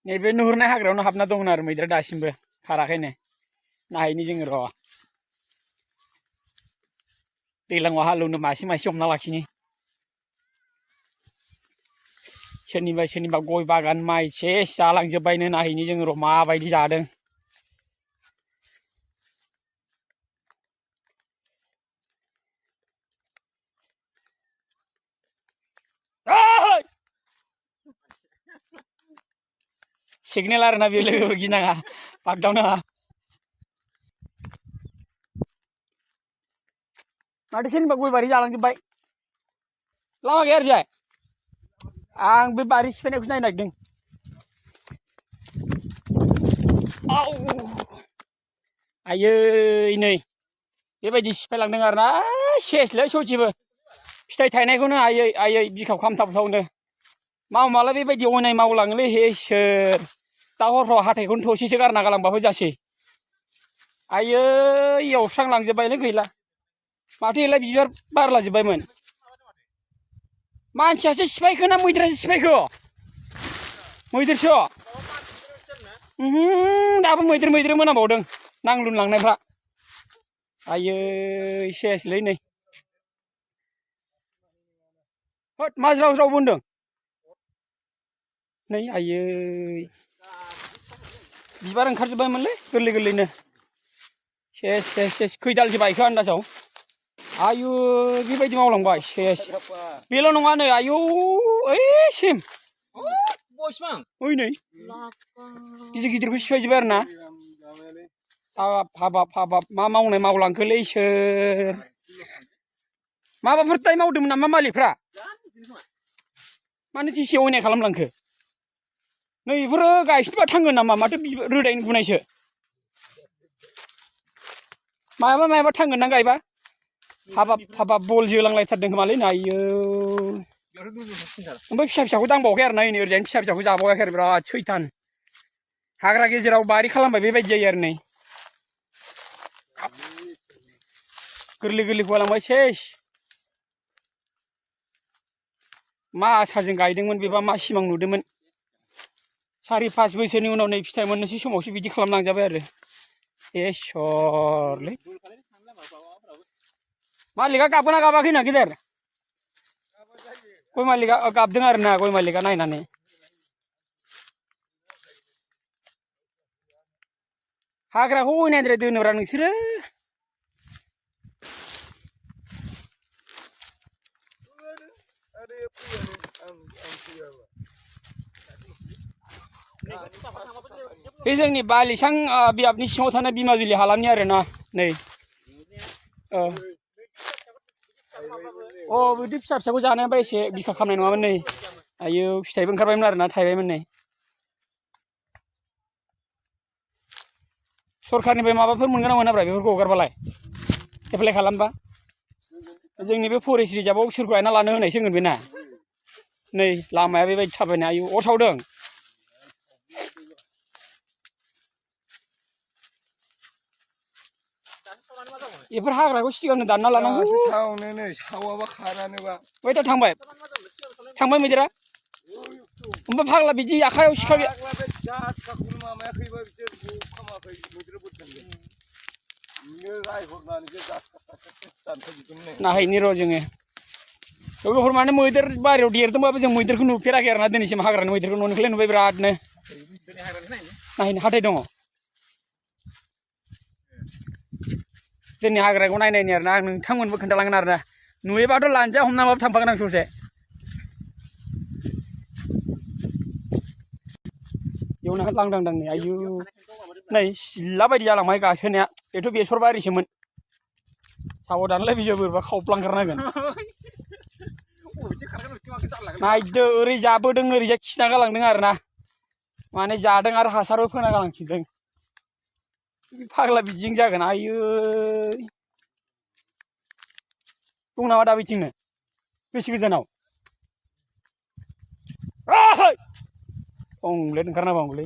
नैबे नुहुरनाय हाग्रायावनो हाबना दंमोन आरो मैदेरा दासिमबो खाराखैनो नायहैनि जोङो र' दैज्लाङाव हालेवनो मासे मासे हमना लाखिनि सोरनिबा सोरनिबा गय बागान माइ सेस जालांजोब्बायनो नायहैनि जोङो र' माबायदि जादों सिगनेल आरोना बे लोगोफोर गिनाङा बागदावनाङा माथो सोरनिबा गय बारि जालांजोब्बाय लामा गैया ओरैजाय आं बे बारि सिफायनायखौसो नायनो नागिरदों आयै नै बेबायदि सिफायलांदों आरोना सेसलै सयथिबो फिथाइ थायनायखौनो आयै आयै बिखाव खामथावथावनो मावमाला बेबायदि अयनाय मावलाङोलै हे इसोर दा हरफ्राव हाथायखौनो थसेसो गारना गालांबाबो जासै आयै एवस्रांलांजोब्बायलै गैला माथो एलाय बिबार बारलाजोब्बायमोन मानसियासो सिफायखो ना मैदेरासो सिफायखो मैदेरसो दाबो मैदेर मोनामबावदों नांलुन लांनायफ्रा आयै सेसलै नै होद मा ज्राव ज्राव बुंदों नै आयै बिबार ओंखारजोब्बायमोनलै गोरलै गोरलैनो सेस सेस सेस खैदालसो बायखो आन्दासाव आयु बेबायदि मावलांबाय सेस बेल' नङा नै आयु ओइसिम ओइ नै गिदिर गिदिरखौ सिफायजोब्बाय आरो ना हाबाब मा मावनाय मावलांखोलै इसोर माबाफोर दाय मावदोंमोन नामा मालिकफ्रा मानो दिसि अयनाय खालामलांखो नै बेफोरो गायफिनबा थांगोन नामा माथो रोदायैनो गुनायसो मायाबा थांगोन ना गायबा हाबाब बल जोलांलायथारदों खोमालै नायो ओमफ्राय फिसा फिसाखौ दांबावाखै आरो ना नै ओरैजाय फिसा फिसाखौ जाबावाखै आरो बिराद सैथान हाग्रा गेजेराव बारि खालामबाय बेबायदि जायो आरो नै गोरलै गोरलैखौ गालांबाय सेस मा आसाजों गायदोंमोन बेबा मा सिमां नुदोंमोन 4-5 बोसोरनि उनाव नै फिथाइ मोननोसै समावसो बिदि खालामलांजाबाय आरो इसरलै मालिकआ गाबगोना गाबाखैनो गेदेर गय मालिकआ गाबदों आरो ना गय मालिकआ नायनानै हाग्राखौ अयनायद्राय दोनोब्रा नोंसोरो बे जोंनि बालिसां बियाबनि सिङाव थानाय बिमाजुलि हालामनि आरो ना नै बिदि फिसा फिसाखौ जानायाबा एसे बिखा खामनाय नङामोन नै आयौ फिथाइबो ओंखारबायमोन आरो ना थायबायमोन नै सरखारनिफ्राय माबाफोर मोनगोन ना मोनाब्रा बेफोरखौ हगारबालाय एप्लाइ खालामबा जोंनि बे फरेस्ट रिजार्भआव सोरखौ गायना लानो होनायसो होनगोन बेना नै लामाया बेबायदि थाबायनाय आयु अर सावदों बेफोर हाग्राखौ सिगांनो दानना लानांगौ सावनो नै सावाबा खारानोबा ओइ दा थांबाय मैदेरा ओमफ्राय फाग्ला बिदि आखायाव सिखा नायहैनि र' जोङो लोगोफोर माने मैदेर बारियाव देरदोंबाबो जों मैदेरखौ नुफेराखै आरोना दिनैसिम हाग्रानि मैदेरखौ न'निखौलाय नुबाय बिरादनो नायहैनो हाथाय दङ जोंनि हाग्राखौ नायनायनि आरोना आं नोंथांमोनबो खोन्थालांगोन आरोना नुयोबाथ' लानजाया हमनाबाबो थांफागोन आं ससे एवना लांदांदांनि आयु नै सिला बायदि जालांबाय गाखोनाया बेथ' बेसर बारिसोमोन साबधानलै बिजौ बोरैबा खावफ्लांगारनांगोन नायदो ओरै जाबोदों ओरैजाय खिना गालांदों आरोना माने जादों आरो हासारबो फोना गालांफिनदों फाग्ला बिदिजों जागोन आयै दं नामा दा बिथिंनो बेसे गोजानाव ओंखारना बांगौलै